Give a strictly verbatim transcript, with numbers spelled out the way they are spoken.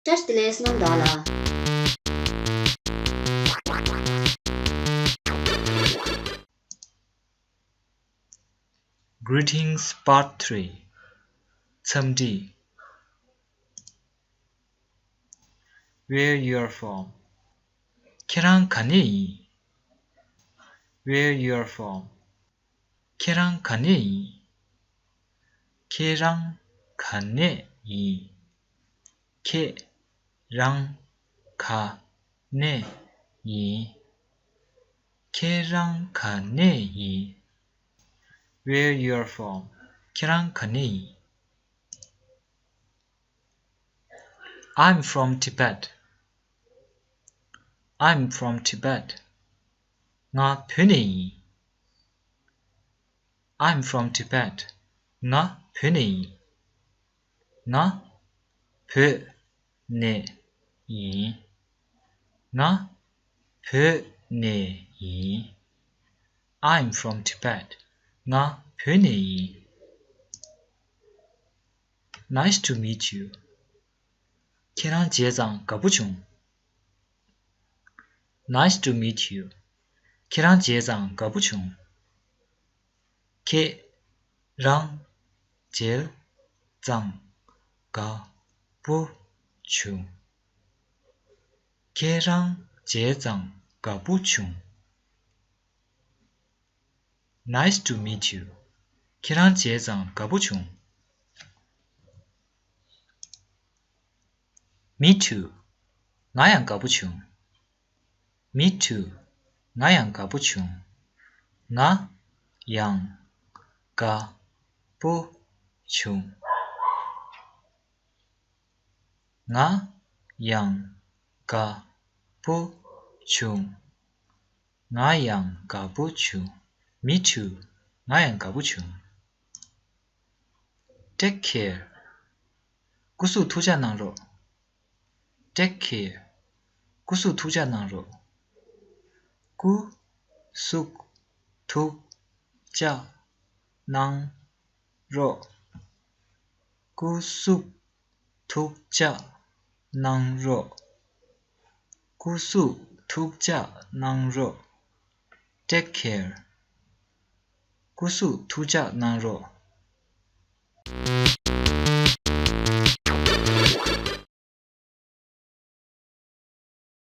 བཀྲ་ཤིས་བདེ་ལེགས་རྣམ་དག་ལ། Greetings Part three. འཚམས་འདྲི། Where you are from? ཁྱེད་རང་ག་ནས་ཡིན། Where you are from? ཁྱེད་རང་ག་ནས་ཡིན། ཁྱེད་རང་ག་ནས་ཡིན། ཁྱེད་རང་ག་ནས་ཡིན། ཁྱེད་རང་ག་ནས་ཡིན། Where you are from? ཁྱེད་རང་ག་ནས་ཡིན། I'm from Tibet. I'm from Tibet. ང་བོད་ནས་ཡིན། I'm from Tibet. ང་བོད་ནས་ཡིན། ང་བོད་ནས་ཡིན། ང་བོད་ནས་ཡིན། I'm from Tibet. ང་བོད་ནས་ཡིན། Nice to meet you. ཁྱེད་རང་མཇལ་ཙང་དགའ་པོ་བྱུང་། Nice to meet you. ཁྱེད་རང་མཇལ་ཙང་དགའ་པོ་བྱུང་། ཁྱེད་རང་མཇལ་ཙང་དགའ་པོ་བྱུང་། ཁྱེད་རང་མཇལ་ཙང་དགའ་པོ་བྱུང་། Nice to meet you. ཁྱེད་རང་མཇལ་ཙང་དགའ་པོ་བྱུང་། Me too. ང་ཡང་དགའ་པོ་བྱུང་། Me too. ང་ཡང་དགའ་པོ་བྱུང་། ང་ཡང་དགའ་པོ་བྱུང་། ང་ཡང་དགའ་པོ་བྱུང་། ང་ཡང་དགའ་པོ་བྱུང་། Me too. ང་ཡང་དགའ་པོ་བྱུང་། Take care. སྐུ་གཟུགས་ཐུགས་ཅག་གནང་རོགས། Take care. སྐུ་གཟུགས་ཐུགས་ཅག་གནང་རོགས། སྐུ་གཟུགས་ཐུགས་ཅག་གནང་རོགས། སྐུ་གཟུགས་ཐུགས་ཅག་གནང་རོགས། སྐུ་གཟུགས་ཐུགས་ཅག་གནང་རོགས། Take care. སྐུ་གཟུགས་ཐུགས་ཅག་གནང་རོགས།